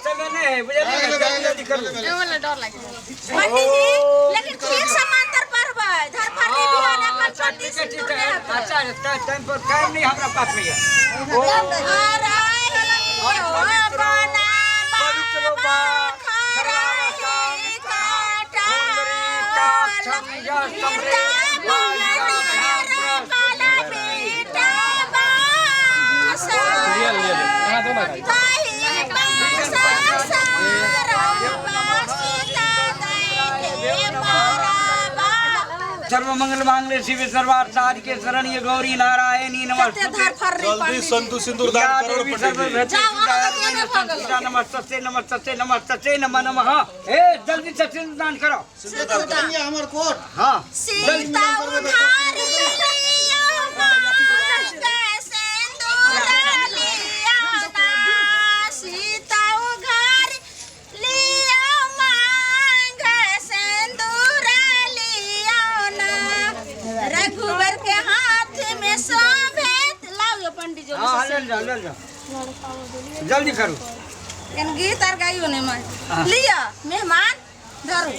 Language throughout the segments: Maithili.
समय नहीं है बुझलिए ने, जल्दी जल्दी करू। डर लागे। पंडित जी, लेकिन ठीक से मंत्र पढ़बै, धरफड़ी बिहान एखन अच्छा, चोटी ठीक है, सिंदूर ठीक है। नहि हेतै। अच्छा, टाइम पर टाइम नहीं हमरा पास में है। अरही ओ बना पवित्र बाबा बा, खरही काटल, समरे, सीता बोलनी बेटा बास, ताही बास सरबा सीता दैके बरबा। सर्व मंगल मांगल्ये शिवे सर्वार्थ साधिके शरण्ये गौरी नारायणी कते नमस्ते। धरफड़ी जल्दी पंडित जी। संतु सिंदूर या दान करो देवी पंडित जी। सर्वभूतेषु जाओ, अहाँ के तेने भऽ गेल। नमस्तस्यै नमस्तस्यै नमस्तस्यै नमः नमः। हे, जल्दी से सिंदूर दान करो। सिंदूर दान। हमर कोट। हाँ। सीता उधारी लिया मांग सिंदूर लिया ना, सीता उधारी लिया मांग सिंदूर लिया ना, रघुवर के हाथ में शोभे। लाओ यो पंडित जी। हाँ, ले जाओ, ले जाओ, जल्दी करो। एन गीत आर गाइयो ने मैं लिया मेहमान धरू।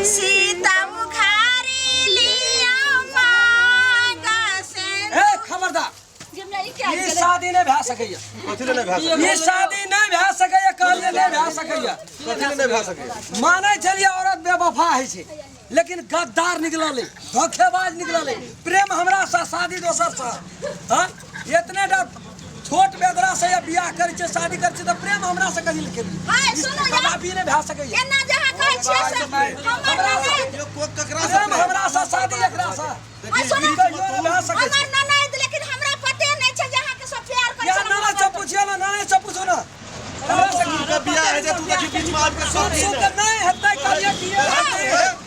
सीता उघारी लिया मांग सिंदूर। ए खबरदार, जे हमरा ई क्या ई शादी नहि भए सकैया। कथी ले नहि भए सकैया? ई शादी नहि भए सकैया, कहलियै नहि भए सकैया। कथी ले नहि भए सकैया? मानै छलियै औरत बेवफा होइ छै, लेकिन गद्दार निकलल, धोखेबाज निकलल। प्रेम हमरा से, शादी दोसर से। हाँ, इतने टा छोट बेदरा से बियाह करै छै, शादी करै छै, तऽ प्रेम हमरा से कथी ले केलियै? हाय, सुनू या। कदापि नहि भए सकैया। एना जहाँ कहै छियै से हमर ननैद। यो को ककरा से? प्रेम हमरा से, शादी एकरा से। आ सुनू, ई कहियो नहि भए सकै छै। हमर ननैद, लेकिन हमरा पते नहि छै जे अहाँके सब प्यार करै या छै। नाना से पूछियो ना, नाना से पूछो ना। हमरा से के बियाह है जे तू देखी बीच में आबि के सब सुन सुन के नहि हेतै, कहलियै कि हेतै।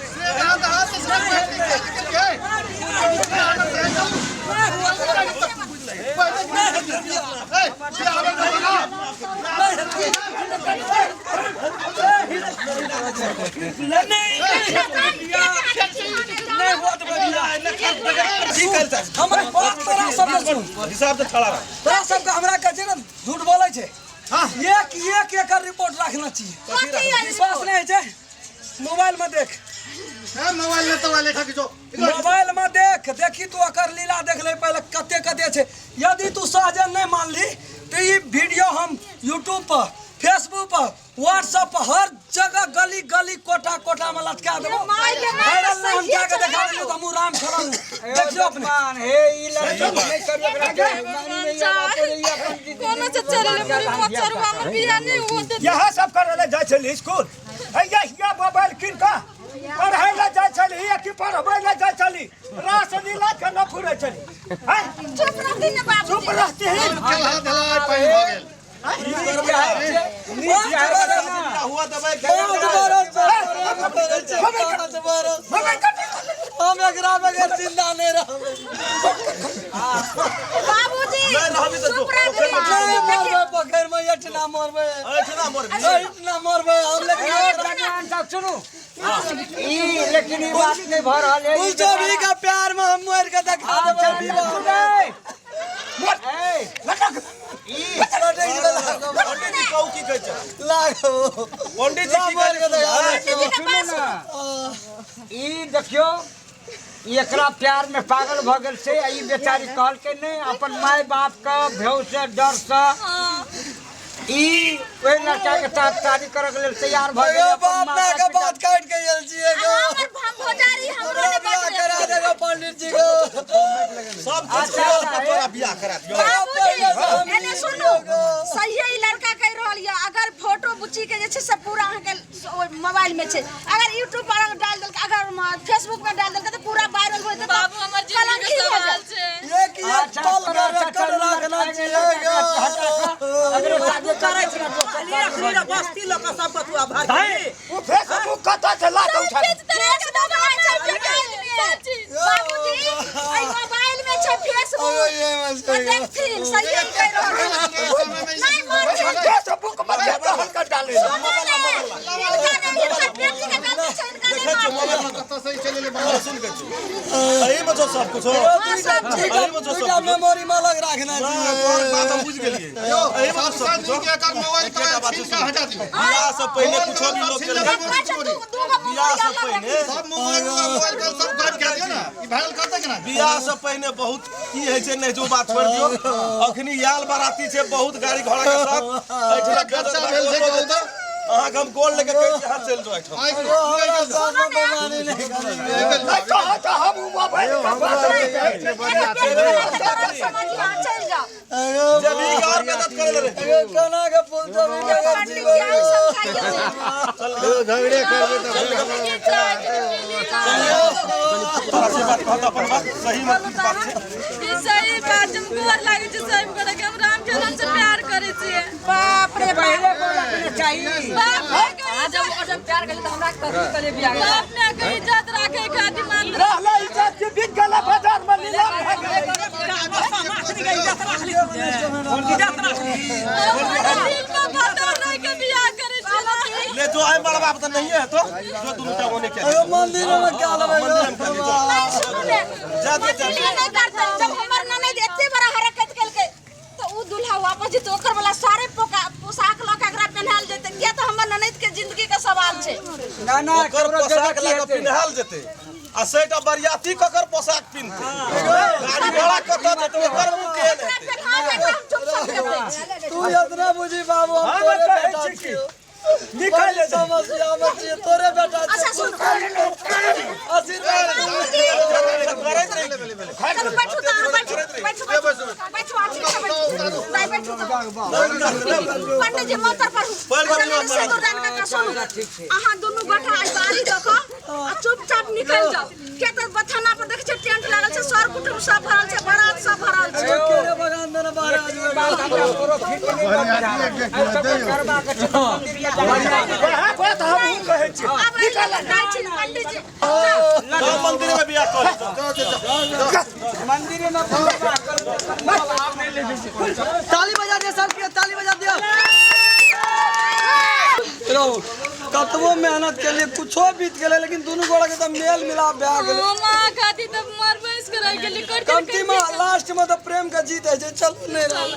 नहीं हुआ तो बियाह। की कयल छै? हमर बात तोरा सबके सुन। हिसाब से खड़ा रह। तोरा सबके हमरा कहै छै ने झूठ बोलै छै। एक एक एकर रिपोर्ट रखना चाहिए। कथी है? विश्वास नहीं होइ छै, मोबाइल में देख। मोबाइल में तो वाले ठक जो। मोबाइल में देख, देखी तू एकर लीला देख ले पहले कते कते छै। यदि तू सहजन नहीं मानली तो ई वीडियो हम यूट्यूब पर, फेसबुक पर, व्हाट्सएप पर, हर जगह गली गली कोठा कोठा में लटका देबो। माय के माय। वायरल नहीं हम सहिए क्या के छै। देखा देलियै तऽ हमहूँ राम खेलल देखियौ अपने। भगवान, हे, ई लड़की नहीं करियो एकरा के, मांगनी में ई अपन ई अपन कोनो से चलले पूरी मचरुआ में बियाह नहीं होते। यहाँ सब करे ले जाइ छली स्कूल, हैया हिया मोबाइल कीन कऽ पढ़ै ले जाइ छली या कि पढ़बै ले जाइ छली? रासलीला के न फुरै छली हैं? चुप रहती ने बाबू। चुप रहती ही। खेलहा धला पानि भऽ गेल। हुआ दबाई। 5 बरस से प्रेम करै छै, 5 बरस। हम एकरा बगैर जिंदा नहीं रहबै। बाबूजी, नहीं रहबी तऽ चुप रहती। नहीं मरबै, पोखरि में एठना मरबै। एहिठिना मरबी। एठना मरबै हम, लेकिन ए, भगवान साहब, सुनू, ई लेकिन ई बात नहीं भऽ रहल है। फुलचोभी का प्यार में हम मर के देखा देबै विवाह। ए, पंडित जी कहू की कहै छै। लागो। पंडित जी की कहै छै? सुनू ने, ई देखियौ, ई एकरा प्यार में पागल भऽ गेल छै आ ई बेचारी कहलकै नहि, अपन माय बाप के भय से, डर से ई ओहि लड़का के साथ शादी करऽ के लेल तैयार भऽ गेल। अरे अपन बाप माता माय के पिता- बात काट के गेल छियै गो। हमर हम भौजारी हमरो हमरा ने बियाह बजबै। करा देगो पंडित जी गो। सब किछु तोरा बियाह करा दियौ। बाबूजी, एने सुनू, सहिए ई लड़का कहि रहल यऽ। अगर फोटो बुच्ची के जे छै से पूरा अहाँके ओहि मोबाइल में छै, अगर यूट्यूब पर डाल देलकै, अगर फेसबुक पर डाल देलकै तऽ पूरा वायरल हो जेतै। बाबू, हमर जिंदगी के कलंकी हो सवाल जायत। छै। एक एक पल के रिकॉर्ड रखना चाहिए गो। अगरे शादी करै छी। बस्ती लऽ कऽ सबके तू आभार। ओ फेसबुक कतऽ से लात उठा? फेसबुक नहि छै मोबाइल में बाबूजी, एहि मोबाइल में छै फेसबुक। ओ देखथिन, सहिए ई कहि रहल छै। नहि मरथिन। फेसबुक में के कहल के डाले? सुनू ने, हिनका नहि, हिनकर बेटी के गलती छै, हिनका नहि मारथिन। कतऽ सही चलि गेलै बाबू। सुन के छौ, सही में छौ। छौ सब कुछो? हाँ, सब छै। एहिमे छौ सब दूटा कुछो? मेमोरी में अलग रखना ना, छै। तोहर बात हम बुझि गेलियै। यौ, एहिमे छौ सब सब आदमी कुछो? के एकर मोबाइल एकेटा तोबाइल बात छीन सुन। के हटा दियौ। बियाह से पहिले कुछो भी लोग छीन के लेबै। अच्छा, दू गो बियाह मोबाइल से अलग पहिने रखी। सब मोबाइल मोबाइल के सब गायब कए दियौ ने। ई वायरल करतै केना? बियाह से पहिने बहुत की होइ छै नहि छै, ओ बात छोड़ि दियौ। अखनी आयल बाराती छै बहुत गाड़ी घोड़ा के साथ। एहिठिना खर्चा भेल छै कहू तऽ? अहाँके हम गोल लेके कहै छी, अहाँ चलि जाउ एहिठाम। आइ हमरा साथ में बेमानी नहीं करी। नहि कहऽ तऽ हम उ मोबाइल के बात नहि कहै छी। एगो पेन वाला के तरफ समझियो, अहाँ चलि जाउ। अरे जब ई और मदद करे ले रहे। अरे कोना के फूल तो भी के पंडित जी आउ समझाइयो ने। तोरा से बात कहत अपन बात सही में की बात छै। ई सही बात छै, हम गोर लागै छै सब गोटा के, हम राम खेलौन से प्यार करै छियै। बाप रे बाप। पहिले बोलक ने चाही। बाप माय के इज्जत, बाप माय के इज्जत राखै खातिर मान रहलै इज्जत के बिक गेलै बाजार में नीलाम भए गेलै। दिल में पता नहीं के बियाह करै छियै। ले जो आइ बड़ा बाप तऽ नहिए हेतो, जो दुनू टा ओने के। अरे मंदिर में क्या लेबै? मंदिर में खाली जो। नहीं, सुनू ने। जा दे, जा दे। मंदिर नहि करतै। जब हमर ननैद एते बड़ा हरकत केलकै तऽ उ दूल्हा वापस जेतै, ओकर वाला सारे पोशाक लऽ के एकरा पेन्हायल जेतै। किया तऽ हमर ननैद के जिंदगी के सवाल छै। ना ना, ओकर केकरो पोशाक बेइज्जती लऽ कऽ हेतै। पिन्हायल जेतै आ सेटा बरियाती ककर पोशाक पिन्हतै, गाड़ी घोड़ा कतऽ जेतै, ओकर मुँह केहन एकरा हेतै? पेन्हा के एकरा हम चुप सब करबै छी। तू इतना बुझी बाबू, हम हम तोरे कहै बेटा छी की छियौ। निकालि बड़ी ले। समस्या में छियै, तोरे बेटा अच्छा छियौ। सुन, आशीर्वाद बाबूजी, करैत रही। चलू बैठू तऽ अहाँ बैठू, बैठू, बैठू, बैठू, अहाँ ठीक से बैठू। दाइ बैठू तऽ। पंडित जी मंत्र पढ़ू। पढ़ि कऽ दियौ, सिन्दूरदान काका सुनू, अहाँ दुनू गोटा आइ बारी दऽ कऽ आ चुपचाप निकलि जाउ। किया तऽ बथाना पर देखै छियै टेंट लागल छै, सर कुटुम्ब सब भरल छै, बारात सब भरल छै। केरे बगान देने महाराज। ई बात हमरा प्रोफिट नहि बन रहल। एहि सबके करबाक छै तऽ मंदिर में जाके। वएह बात हमहूँ कहै छी। आब एहि लऽ जाइ छी पंडित जी। जाउ मंदिर में बियाह कऽ ले। मंदिर में विवाह करबै तऽ आब नहि लेबै छै। ताली बजा दिया सबके, ताली बजा दिया। रहो, कतबो मेहनत के लिए कुछो बीत गेलै, लेकिन दुनू गोड़ा के तऽ मेल मिलाप भए गेलै। हम अहाँ खातिर तऽ मरबे करय गेली। कमती में लास्ट में तऽ प्रेम के जीत होइ छै। चलू नहि रहल।